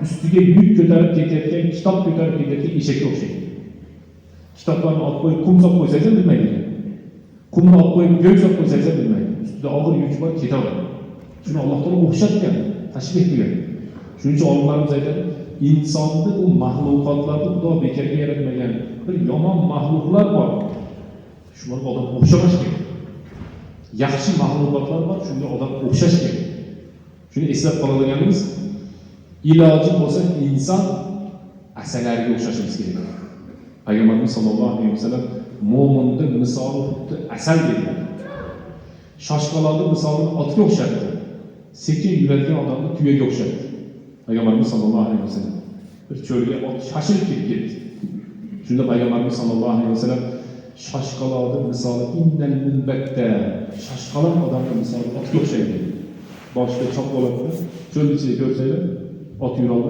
Ustiga yuk ko'tarib ketayotgan, kitob ko'tarib ketayotgan eshakka o'xshaydi. Kitoblarni olib qo'yib, qum solib qo'ysangiz ham bilmaydi. Qumni olib qo'yib, go'ng solib qo'ysangiz ham bilmaydi. Ustida og'ir yuk bor, ketaveradi. Shuni Alloh taolo o'xshatgan, tashbih qilgan. Shuning uchun olimlarimiz aytadi, insonni, bu maxluqotlarni Xudo bekorga yaratmagan. Bir yomon maxluqlar bor. Shularga odam o'xshamash kerak. Yaxshi maxluqotlar bor, shunga odam o'xshash kerak. Shuni eslab qoladiganimiz, iloji bo'lsa, inson asalariga o'xshashimiz kerak. Payg'ambarimiz sollallohu alayhi vasallam mo'minni misoli xuddi asal dedilar. Shoshqaloqni misolini otga o'xshatdi. Sekin yuradigan odamni tuyaga o'xshatdi. Payg'ambarimiz sollallohu alayhi vasallam bir cho'lga ot shoshilib kelib ketdi. Shunda Payg'ambarimiz sollallohu alayhi vasallam shoshqaloqni misoli innal munbatta, shoshqaloq odamni misoli otga o'xshaydi dedi. Boshida chop bo'ladi, cho'l ichida ko'rsanglar, ot yurolmaydi.